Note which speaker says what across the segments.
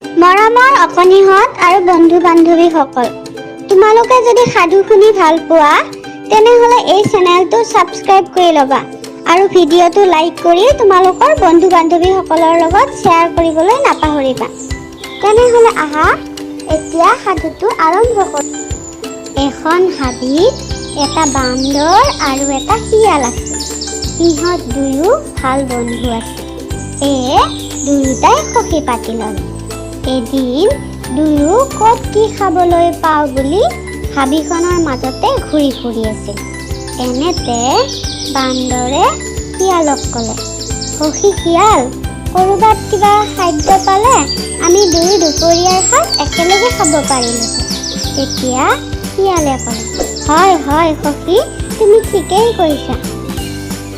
Speaker 1: মৰমৰ অকণিহঁত আৰু বন্ধু বান্ধৱীসকল, তোমালোকে যদি সাধু শুনি ভাল পোৱা, তেনেহ'লে এই চেনেলটো ছাবস্ক্ৰাইব কৰি ল'বা আৰু ভিডিঅ'টো লাইক কৰি তোমালোকৰ বন্ধু বান্ধৱীসকলৰ লগত শ্বেয়াৰ কৰিবলৈ নাপাহৰিবা। তেনেহ'লে আহা, এতিয়া সাধুটো আৰম্ভ কৰোঁ। এখন হাবিত এটা বান্দৰ আৰু এটা শিয়াল আছিল। সিহঁত দুয়ো ভাল বন্ধু আছিল, সেয়ে দুয়োটাই সখী পাতি ল'লে। এদিন দুয়ো ক'ত কি খাবলৈ পাওঁ বুলি হাবিখনৰ মাজতে ঘূৰি ফুৰি আছিল। এনেতে বান্দৰে শিয়ালক ক'লে, "সখী শিয়াল, ক'ৰবাত কিবা খাদ্য পালে আমি দুয়ো দুপৰীয়াৰ সাজ একেলগে খাব পাৰিলোঁ।" তেতিয়া শিয়ালে ক'লে, "হয় হয় সখী, তুমি ঠিকেই কৈছা।"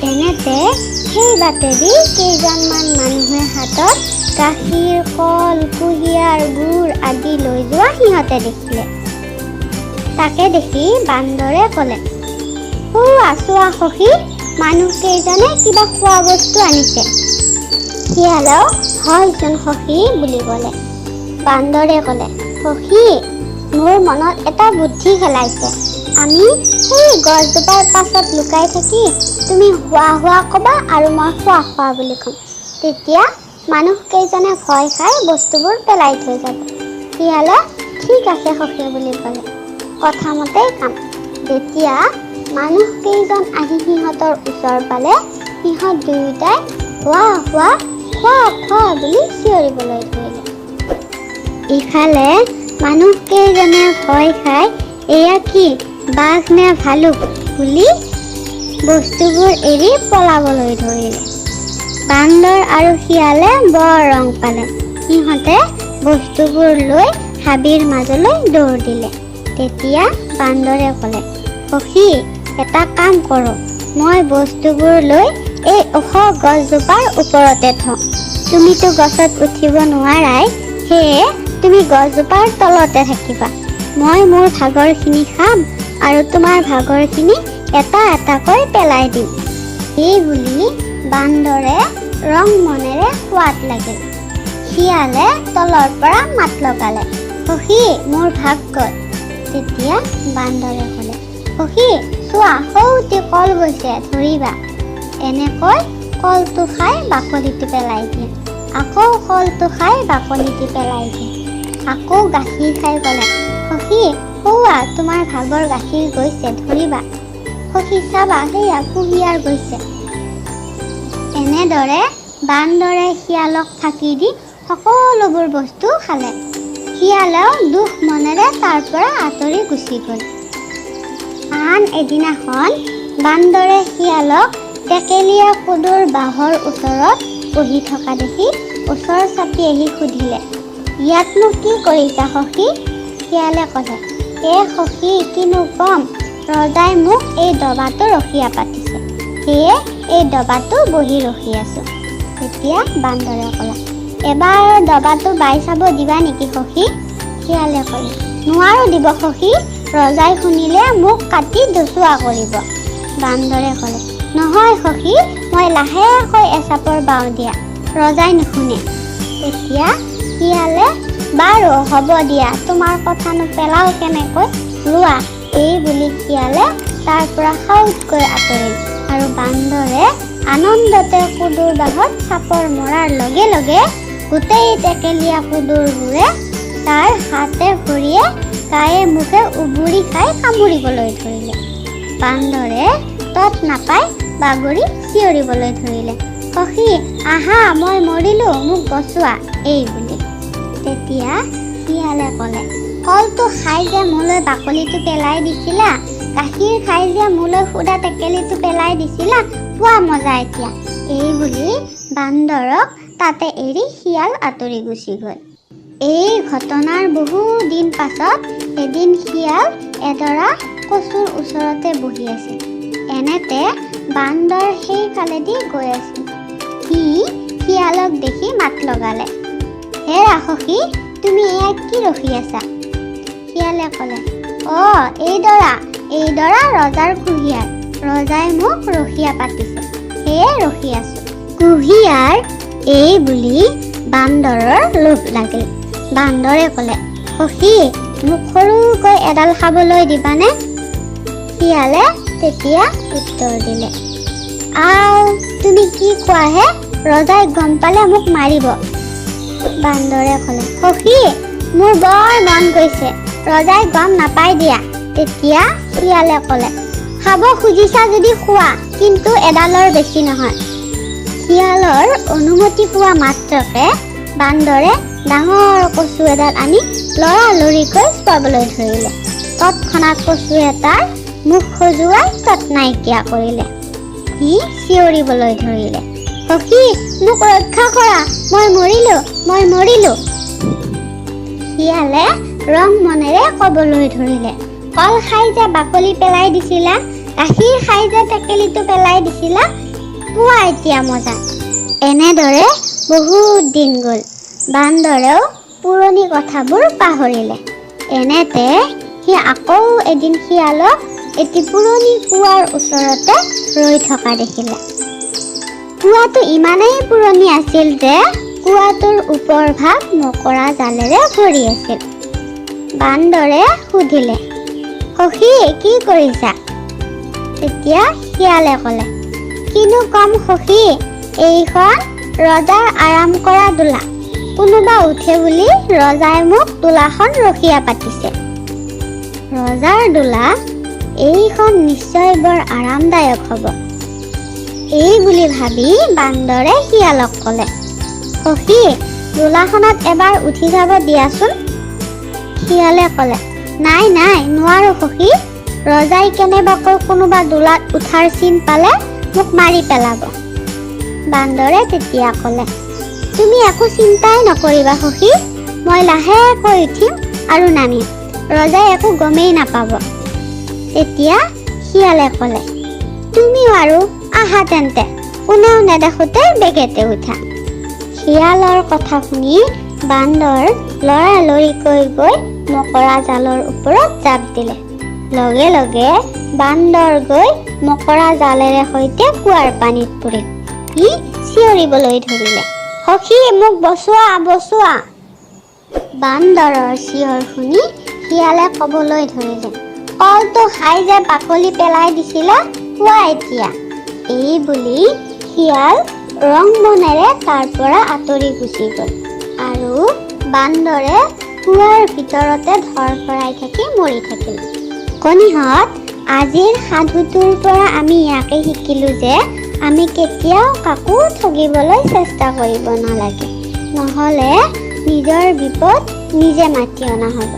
Speaker 1: তেনেতে সেই বাটেদি কেইজনমান মানুহে হাতত গাখীৰ, কল, কুঁহিয়াৰ, গুৰ আদি লৈ যোৱা সিহঁতে দেখিলে। তাকে দেখি বান্দৰে ক'লে, "সৌৱা চোৱা সখী, মানুহকেইজনে কিবা খোৱা বস্তু আনিছে।" শিয়ালেও "হয়চোন সখী" বুলি ক'লে। বান্দৰে ক'লে, "সখী, মোৰ মনত এটা বুদ্ধি খেলাইছে। আমি সেই গছজোপাৰ পাছত লুকাই থাকি তুমি হোৱা হোৱা ক'বা আৰু মই খোৱা খোৱা বুলি ক'ম। তেতিয়া মানুহকেইজনে ভয় খাই বস্তুবোৰ পেলাই থৈ যাব।" শিয়ালে "ঠিক আছে সখী" বুলি ক'লে। কথা মতেই কাম। যেতিয়া মানুহকেইজন আহি সিহঁতৰ ওচৰ পালে, সিহঁত দুয়োটাই "হোৱা হোৱা, খোৱা খোৱা" বুলি চিঞৰিবলৈ ধৰিলে। ইফালে মানুহকেইজনে ভয় খাই এয়া কি, বাঘ নে ভালুক বুলি বস্তুবোৰ এৰি পলাবলৈ ধৰিলে। বান্দৰ আৰু শিয়ালে বৰ ৰং পালে। সিহঁতে বস্তুবোৰ লৈ হাবিৰ মাজলৈ দৌৰ দিলে। তেতিয়া বান্দৰে ক'লে, "সখী, এটা কাম কৰোঁ। মই বস্তুবোৰ লৈ এই ওখ গছজোপাৰ ওপৰতে থওঁ। তুমিতো গছত উঠিব নোৱাৰাই, সেয়ে তুমি গছজোপাৰ তলতে থাকিবা। মই মোৰ ভাগৰখিনি খাম আৰু তোমাৰ ভাগৰখিনি এটা এটাকৈ পেলাই দিম।" এই বুলি বান্দৰে ৰং মনেৰে খোৱাত লাগিল। শিয়ালে তলৰ পৰা মাত লগালে, "সখী, মোৰ ভাগ ক'ত?" তেতিয়া বান্দৰে ক'লে, "সখী, চোৱা, সৌটি কল গৈছে, ধৰিবা।" এনেকৈ কলটো খাই বাকলিটো পেলাই দিয়ে। আকৌ কলটো খাই বাকলিটো পেলাই দিয়ে। আকৌ গাখীৰ খাই ক'লে, "সখী, সৌৱা তোমাৰ ভাগৰ গাখীৰ গৈছে, ধৰিবা। সখী, চাবা, সেয়া কুঁহিয়াৰ গৈছে।" এনেদৰে বান্দৰে শিয়ালক ফাঁকি দি সকলোবোৰ বস্তু খালে। শিয়ালেও দুখ মনেৰে তাৰ পৰা আঁতৰি গুচি গ'ল। আন এদিনাখন বান্দৰে শিয়ালক টেকেলীয়া কোদোৰ বাঁহৰ ওচৰত বহি থকা দেখি ওচৰ চাপি আহি সুধিলে, "ইয়াতনো কি কৰিছা সখী?" শিয়ালে ক'লে, "এ সখী, কিনো ক'ম, ৰজাই মোক এই ডবাটো ৰখীয়া পাতিছে, সেয়ে এই ডবাটো বহি ৰখি আছো।" তেতিয়া বান্দৰে ক'লে, "এবাৰ ডবাটো বাই চাব দিবা নেকি সখী?" শিয়ালে ক'লে, "নোৱাৰো দিব সখী, ৰজাই শুনিলে মোক কাটি দুচুৱা কৰিব।" বান্দৰে ক'লে, "নহয় সখী, মই লাহেকৈ এচাপৰ বাওঁ দিয়া, ৰজাই নুশুনে।" তেতিয়া শিয়ালে "বাৰু হ'ব দিয়া, তোমাৰ কথানো পেলাওঁ কেনেকৈ, লোৱা।" এই বুলি শিয়ালে তাৰ পৰা সাউতকৈ আঁতৰিল আৰু বান্দৰে আনন্দতে কোদোৰ বাঁহত চাপৰ মৰাৰ লগে লগে গোটেই টেকেলীয়া কোদোৰবোৰে তাৰ হাতে ভৰিয়ে, গায়ে মুখে উবুৰি খাই কামুৰিবলৈ ধৰিলে। বান্দৰে তত নাপাই বাগৰি চিঞৰিবলৈ ধৰিলে, "সখী, আহা, মই মৰিলো, মোক বচোৱা" এই বুলি। তেতিয়া শিয়ালে ক'লে, "কলটো খাই যে মোলৈ বাকলিটো পেলাই দিছিলা, গাখীৰ খাই যে মোলৈ সুদা টেকেলিটো পেলাই দিছিলা, পোৱা মজা এতিয়া।" এই বুলি বান্দৰক তাতে এৰি শিয়াল আঁতৰি গুচি গ'ল। এই ঘটনাৰ বহু দিন পাছত এদিন শিয়াল এডৰা কচুৰ ওচৰতে বহি আছিল। এনেতে বান্দৰ সেইফালেদি গৈ আছিল। সি শিয়ালক দেখি মাত লগালে, "হেৰা সখী, তুমি এয়া কি ৰখি আছা?" শিয়ালে ক'লে, "অ, এইডৰা এইডৰা ৰজাৰ কুঁহিয়াৰ। ৰজাই মোক ৰখীয়া পাতিছে, সেয়ে ৰখি আছো।" "কুঁহিয়াৰ?" এই বুলি বান্দৰৰ লোভ লাগিল। বান্দৰে ক'লে, সখী, মোক সৰুকৈ এডাল খাবলৈ দিবানে? শিয়ালে তেতিয়া উত্তৰ দিলে, আও, তুমি কি কোৱাহে? ৰজাই গম পালে মোক মাৰিব। বান্দৰে ক'লে, সখী, মোৰ বৰ মন গৈছে, ৰজাই গম নাপায় দিয়া। তেতিয়া শিয়ালে ক'লে, খাব খুজিছা যদি খোৱা, কিন্তু এডালৰ বেছি নহয়। শিয়ালৰ অনুমতি পোৱা মাত্ৰকে বান্দৰে ডাঙৰ কচু এডাল আনি লৰালৰিকৈ চোবাবলৈ ধৰিলে। তৎক্ষণাত কচু এটাৰ মুখ খজুৱাই তত নাইকিয়া কৰিলে। সি চিঞৰিবলৈ ধৰিলে, সখী, মোক ৰক্ষা কৰা, মই মৰিলো, মই মৰিলো। শিয়ালে ৰং মনেৰে ক'বলৈ ধৰিলে, কল খাই যে বাকলি পেলাই দিছিলা, গাখীৰ খাই যে টেকেলিটো পেলাই দিছিলা, পোৱা এতিয়া মজা। এনেদৰে বহুত দিন গ'ল। বান্দৰেও পুৰণি কথাবোৰ পাহৰিলে। এনেতে সি আকৌ এদিন শিয়ালক এটি পুৰণি কুঁৱাৰ ওচৰতে ৰৈ থকা দেখিলে। কুঁৱাটো ইমানেই পুৰণি আছিল যে কুঁৱাটোৰ ওপৰ ভাগ মকৰা জালেৰে ভৰি আছিল। বান্দৰে সুধিলে, সখী, কি কৰিছা? তেতিয়া শিয়ালে ক'লে, কিনো কম সখী, এইখন ৰজাৰ আৰাম কৰা দোলা। কোনোবা উঠে বুলি ৰজাই মোক দোলাখন ৰখীয়া পাতিছে। ৰজাৰ দোলা, এইখন নিশ্চয় বৰ আৰামদায়ক হ'ব। এই বুলি ভাবি বান্দৰে শিয়ালক ক'লে, সখী, দোলাখনত এবাৰ উঠি যাব দিয়াচোন। শিয়ালে ক'লে, নাই নাই, নোৱাৰো সখী। ৰজাই কেনেবাকৈ কোনোবা দোলাত উঠাৰ চিন পালে মোক মাৰি পেলাব। বান্দৰে তেতিয়া ক'লে, তুমি একো চিন্তাই নকৰিবা সখী, মই লাহেকৈ উঠিম আৰু নামিম, ৰজাই একো গমেই নাপাব। তেতিয়া শিয়ালে ক'লে, তুমিও আৰু আহা তেন্তে, কোনেও নেদেখোতে বেগেতে উঠা। শিয়ালৰ কথা শুনি বান্দৰ লৰালৰিকৈ গৈ মকৰা জালৰ ওপৰত জাপ দিলে। লগে লগে বান্দৰ গৈ মকৰা জালেৰে সৈতে কুঁৱাৰ পানীত পৰিল। সি চিঞৰিবলৈ ধৰিলে, সখী, মোক বচোৱা, বচোৱা। বান্দৰৰ চিঞৰ শুনি শিয়ালে ক'বলৈ ধৰিলে, কলটো খাই যে বাকলি পেলাই দিছিলা, পোৱা এতিয়া। এই বুলি শিয়াল ৰং মনেৰে তাৰ পৰা আঁতৰি গুচি গ'ল আৰু বান্দৰে কুঁৱাৰ ভিতৰতে ধৰফৰাই থাকি মৰি থাকিল। কণিহঁত, আজিৰ সাধুটোৰ পৰা আমি ইয়াকে শিকিলোঁ যে আমি কেতিয়াও কাকো ঠগিবলৈ চেষ্টা কৰিব নালাগে, নহ'লে নিজৰ বিপদ নিজে মাতি অনা হ'ব।